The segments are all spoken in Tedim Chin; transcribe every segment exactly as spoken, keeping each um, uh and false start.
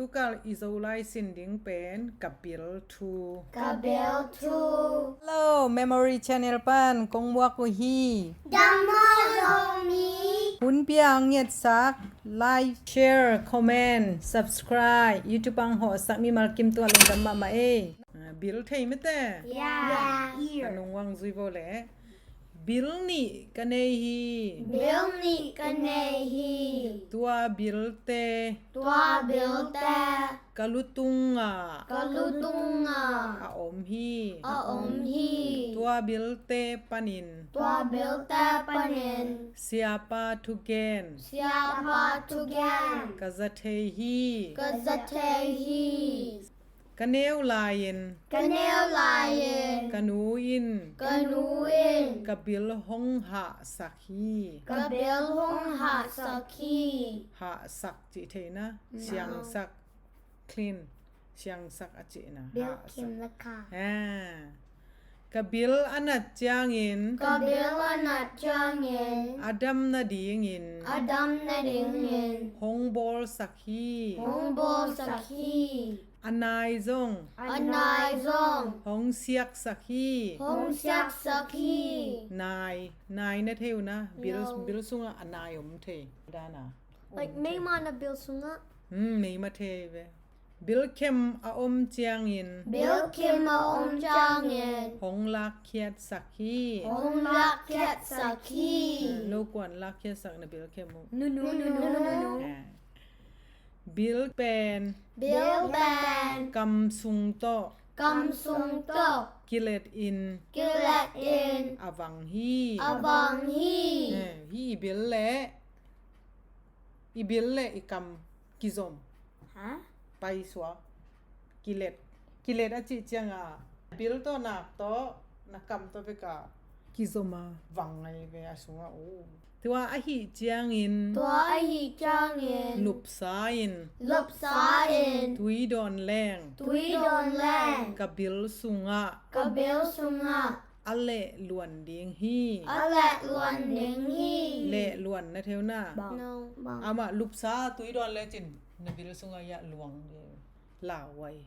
Tukal i Zolai sin ding pen Ka Bil Thu. Ka Bil Thu. Hello, Memory Channel pan kong muak uh hi. Dam maw Zomi? Hun pia ang ngetsak, like, share, comment, subscribe, YouTube ang hawhsak mimal kim tua lungdam mahmah ei. Ah, bil thei mete? Ya. Ka nung wang zui vo le. Bil nih ka nei hi. Bil nih ka nei hi. Tua bilte. Tua bilte. Ka lutungah. Ka lutungah. A om hi. A om hi. Tua bilte panin. Tua bilte panin. Siapa thugen. Siapa thugen. Ka za thei hi. Ka za thei hi. Ka neu lai-in. Ka neu lai-in. Ka nu in. Ka nu in. Ka bil hong hahsak hi. Ka bil hong hahsak hi. Hahsak cih theihna. No. Siangsak. Clean. Siangsak a cihna. Bil hahsak. Kim la ka. Ah. Ka bil a nat ciangin. Ka bil a nat ciangin. A dam nadingin. A dam nadingin. Hong bawlsak hi. Hong bawlsak hi. A nai zong. A nai zong. Hong siaksak hi. Hong siaksak hi. Nai. Nai na thei uh na. Bil, no. Bil sungah a nai om thei. Dana. Like, meima na bil sungah. Hmm, meima thei ve. Bil khem a om ciangin. Bil khem a om ciangin. Hong lakkhiatsak hi. Hong lakkhiatsak hi. Hmm, lo kuan lakkhiatsak na bil khem uh. Nunu, nunu, nunu. Ah. Bil pen. Bil pen. Kam sung tawh. Kam sung tawh. Kilet in. Kilet in. A vang hi. A vang hi. Eh, hi i bil le. I bil le i kam kizom. Ha? Paisuak. Kilet. Kilet a cih ciangah. Bil tawh nak tawh. Na kam tawh bek a. Kizom a. Vang ngai ve a sungah uh. Tua ahih ciangin. Tua ahih ciangin. Lupsa in. Lupsa in. Tui dawn leng. Tui dawn leng. Ka bil sungah. Ka bil sungah. A leh luan ding hi. A leh luan ding hi. Leh luan na thei uh na. Bang. No. Bang. Amah lupsa tui dawn lecin. Na bil sungah iah luang ding. Lauhuai.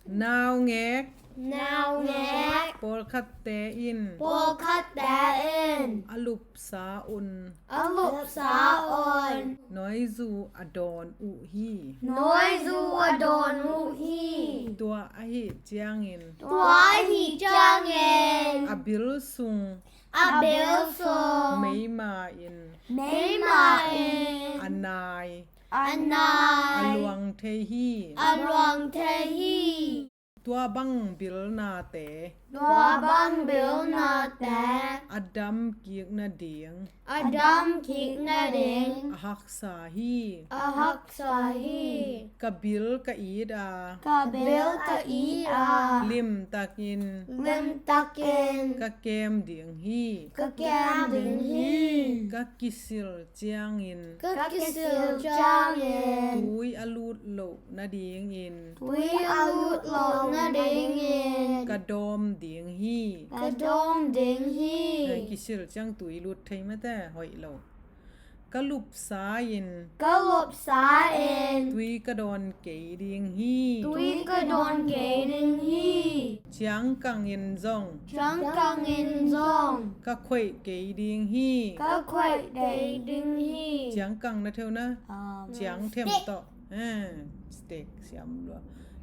Naungek. Naungek. Pawlkhatte in. Pawlkhatte in. A lupsa un. A lupsa un. Noizu a dawn uh hi. Noizu a dawn uh hi. Tua ahih ciangin. Tua ahih ciangin. A bil sung. A bil sung. Meima in. Meima in. A nai. A nai. A luang thei hi. A luang thei hi. Tua bang bilnate. Tua bang bilnate. A dam kik nading. A dam kik nading. A haksa hi. A haksa hi. Ka bil ka it a. Ka bil ka it a. Limtakin. Limtakin. Ka kem ding hi. Ka kem ding hi. Ka kisil ciangin. Ka kisil ciangin. Tui a lut loh nadingin. Tui a lut loh nadingin. Ka dawm ding hi. Ka dawm ding hi. Eh, kisil ciang tui lut thei mate hoih lo. Ka lupsa in. Ka lupsa in. Tui ka dawn kei ding hi. Tui ka dawn kei ding hi. Ciangkang in zong. Ciangkang in zong. Ka khoih kei ding hi. Ka khoih kei ding hi. Ciangkang na thei uh na. Um, ciang them tawh. Eh, stick siam lua.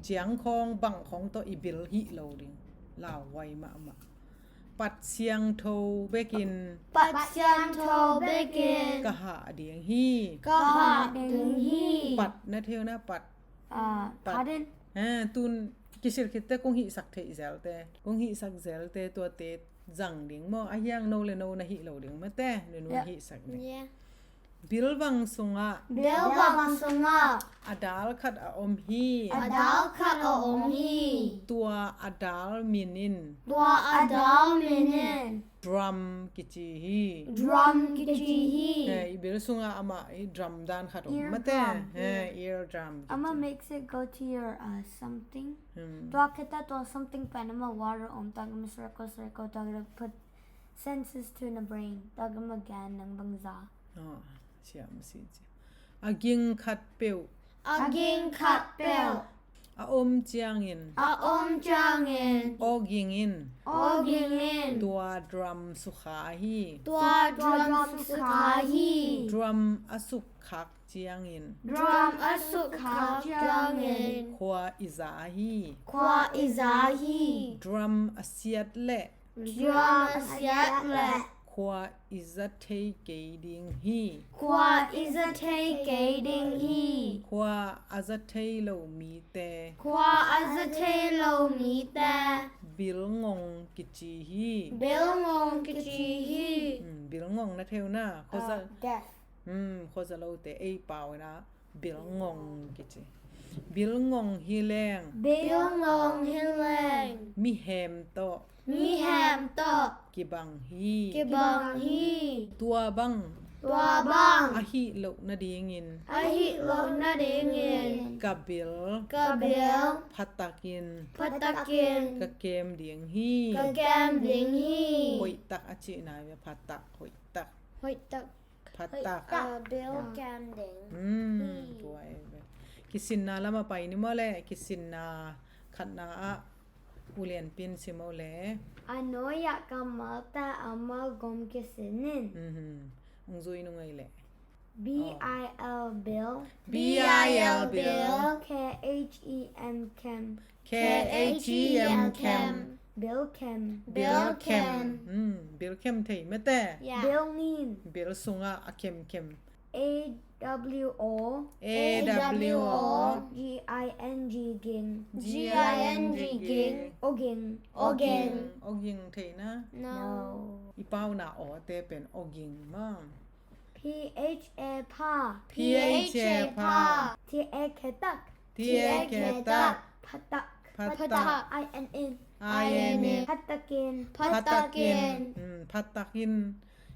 Ciang khawng bang khawng tawh i bil hih lo ding. Lauhuai mahmah. Pat siangtho bekin. Pat siangtho bekin. Ka hah ding hi. Ka hah ding hi. Pat na thei uh na pat. Ah, pat. Pardon? Eh, tun kisil khitte kong hihsak theih zelte. Kong hihsak zelte tuate zang ding maw. A hiang no le no na hih lo ding mate. Nunu hihsak ding. Yeah. Bilvang sungah. Bilvang sungah. A dal khat a om hi. A dal khat a om hi. Tua a dal min in. Tua a dal min in. Drum kici hi. Drum kici hi. Eh, i bil sungah amah i drum dan khat om mate. Eardrum. Eh, eardrum kici. Amah makes it go to your, uh, something. Hmm. Tua khita tua something pen amah water om tak amah circle circle tak amah put senses to na brain tak amah gan nang bangza. Oh. Siam si ci. A ging khat peuh. A ging khat peuh. A om ciangin. A om ciangin. Awging in. Awging in. Tua drum sukha ahi. Tua drum sukha ahi. Drum a sukkhak ciangin. Drum a sukkhak ciangin. Khua i za ahi. Khua i za ahi. Drum a siat leh. Drum a siat leh. Khua i za thei kei ding hi. Khua i za thei kei ding hi. Khua a za thei lo mite. Khua a za thei lo mite. Bilngong kici hi. Bilngong kici hi. Mm, bilngong na thei uh na. Khuaza. Uh, deaf. Mm, khuaza lote ei pau ina. Bilngong kici. Bilngong hi leng. Bilngong hi leng. Mihem tawh. Mihem tawh. Kibang hi. Kibang hi. Tua bang. Tua bang. Ahih loh nadingin. Ahih loh nadingin. Ka bil. Ka bil. Phatakin. Phatakin. Ka kem ding hi. Ka kem ding hi. Hoihtak a cihna, phatak, hoihtak. Hoihtak. Phatak. A bil kem ding. Hmm, hi. Tua e ve. Kisinna lam a pai ni maw le, kisinna khatna ah U Lian Pin sim o le. A nuai ah kammalte a mah gawm kisin in. Mhm. Ong zui nung ei le. B I L, bil. B I L, bil. K H E M, kem. K H E M, kem. Bil kem. Bil kem. Hmm, bil kem thei mate. Yeah. Bil nin. Bil sungah a kemkem. A W O. A W O. G I N G, ging. G I N G, ging. Awging. Awging. Awging thei na? No. I pau na aw te pen awging maw. P H A, pha. P H A, pha. T A K, tak. T A K, tak. Phatak. Phatak. I N in. I N in. Phatakin. Phatakin. Hmm, phatakin.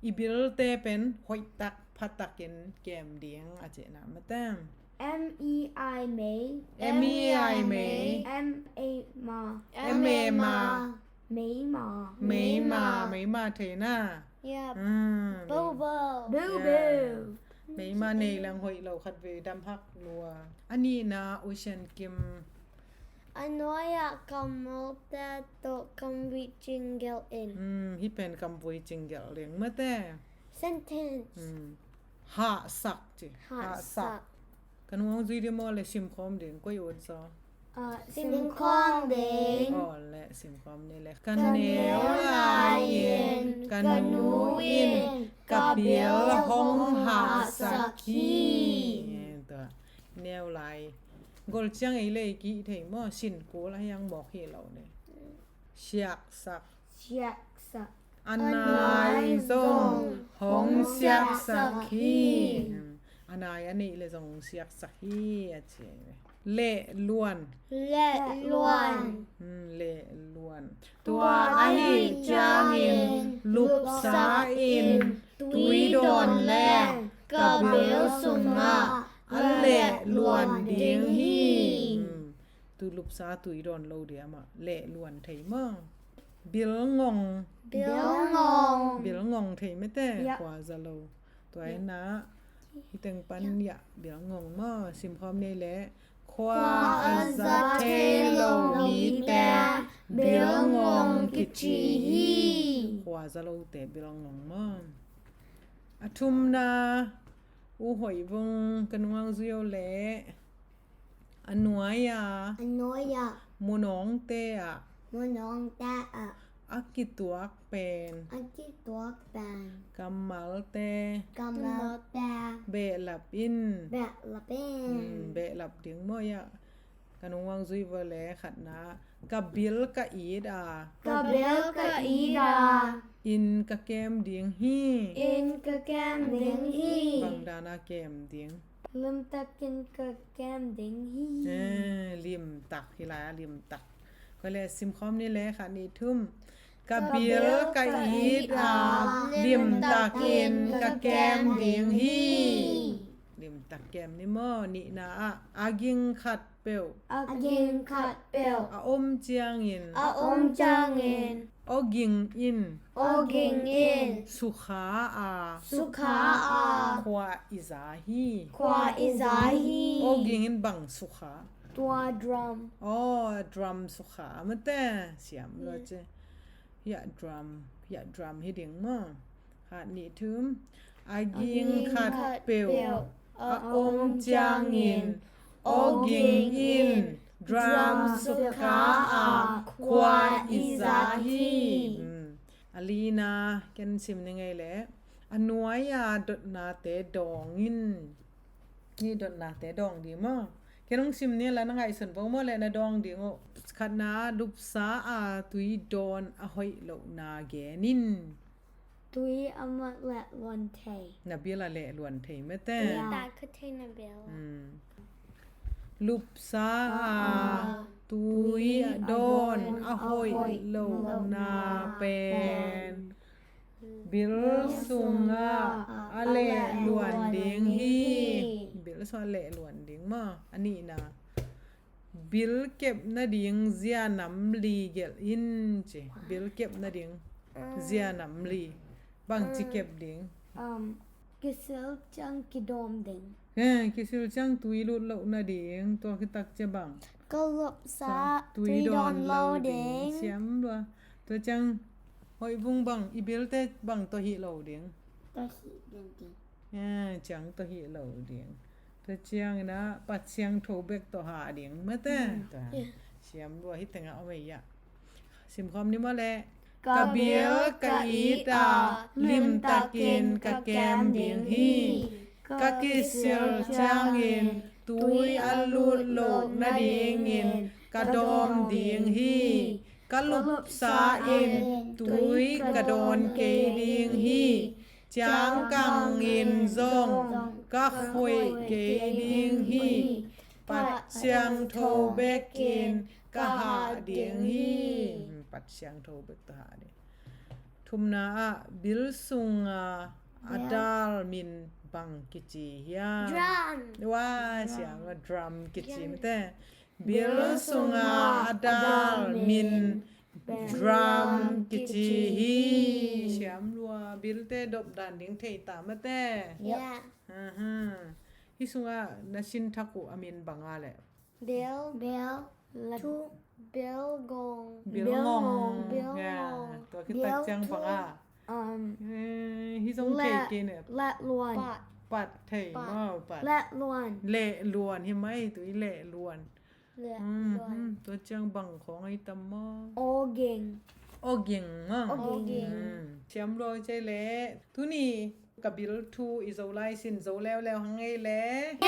I bilte pen hoihtak phatakin kem ding a cihna mate. M E I, mei. M E I, mei. M A, ma. M A, ma. Meima. Meima, meima thei na. Yep. Ah, bulbul. Bulbul. Yeah. Meima nei leng hoih lo, khatvei dam hak lua. A nihna, U Sian Kim. A nuai ah kammalte tawh kamvui cinggelh in. Hmm, hih pen kamvui cinggelh ding mate. Sentence. Hmm. Hahsak ci. Hahsak. Hahsak. Ka nung hong zui ding maw le simkhawm ding, koi ut zaw? Ah, simkhawm ding. Aw le, simkhawm ni le. Ka neu lai-in ka nu in ka bil hong hahsak hi. Eh, tua. Neu lai. Gol ciang ei le ei kih thei maw, sin kul a hiang mawk hi lo ne. Siaksak. Siaksak. A nai zong hong siaksak hi. A nai a neih le zong hong siaksak hi a ci. Lehluan. Lehluan. Hmm, lehluan. Tua ahih ciangin lupsa in tui dawn leng ka bil sungah a lehluan ding hi. Hmm. Tu lupsa tui dawn lo dia mah, lehluan thei maw. Bilngong. Bilngong. Bilngong thei mate. Yep. Khua za lo. Tua ina, hih teng pan yah, bilngong maw. Simkhawm ni le. Khua a za thei lo mite bilngong kici hi. Khua za lote bilngong maw. A thumna, U Hoih Vung ka nung hong zui o le. A nuai-a. A nuai-a. Munawngte ah. Munawngte ah. A kituak pen. A kituak pen. Kammalte. Kammalte. Behlap in. Behlap in. Hmm, behlap ding maw ia. Ka nung hong zui va le khatna. Ka bil ka it a. Ka bil ka it a. In ka kem ding hi. In ka kem ding hi. Bang dan a kem ding. Limtakin ka kem ding hi. Eh, limtak hi lai a, limtak. Ko le simkhawm ni le khat nih thum. Ka bil ka it a, limtakin ka kem ding hi. Lim Takkem ni maw, nihna ah, a ging khat peuh. A ging khat peuh. A om ciangin. A om ciangin. Awging in. Awging in. Sukha a. Sukha a. Khua i za hi. Khua i za hi. Awging in bang sukha? Tua drum. Aw, drum sukha mate. Siam lo ci. Hiah drum, hiah drum hi ding maw. Khat nih thum. A ging khat peuh a om ciangin awging in drum sukha a khua i za hi. A lina ken sim ni ngei leh, a nuai-a dotnate dawng in. Hih dotnate dawng ding maw? Ken hong sim ni la, na ngaihsun vo maw leh na dawng ding uh. Khatna, lupsa a tui dawn a hoih lohna gen in. Tui a mat lehluan thei. Na bil a lehluan thei mate. Tui ta kha thei na bil. Lupsa a tui dawn a hoih lohna pen bil sungah a lehluan ding hi. Bil sungah a lehluan ding maw. A nihna, bil kep nading zia nam li gelh in ci. Bil kep nading zia nam li. Bangci kep ding? Kisil ciang kidawm ding. Kisil ciang tui lut loh nading, tua khit tak ciang bang? Ka lupsa tui dawn lo ding. Siam lua. Tua ciang hoih vung bang, i bilte bang tawh hih lo ding? Tawh hih lo ding. Ciang tawh hih lo ding. Tua ciangin ah Pasian tho bek tawh hah ding mate. Siam lua, hih tengah om ei ah. Simkhawm ni maw leh. Ka bil ka it a limtakin ka kem ding hi. Ka kisil ciangin tui a lut loh nadingin ka dawm ding hi. Ka lupsa in tui ka dawn kei ding hi. Ciangkang in zong ka khoih kei ding hi. Pasian tho bekin ka hah ding hi. Pasian tho bek tawh hah ding. Thumna ah, bil sunga a dal min bang kici hiam? Drum. Wa, siang a drum kici mate. Bil sunga a dal min drum kici hi. Siam lua, bilte dop dan ding thei ta mate. Hih sungah na sin thak uh a min banga leh? Bil. Bil. Bil ngong. Bil ngong. Tua khit tak ciang banga? Hih zong thei kei ne. Lehluan. Pat thei maw, pat. Lehluan. Lehluan hi mai, tui lehluan. Tua ciang bang khawng ahi tam maw? Awging. Awging maw? Awging. Siam lua cei leh. Tuni ka bil thu i zo lai sin, zo leuleu hang ei leh.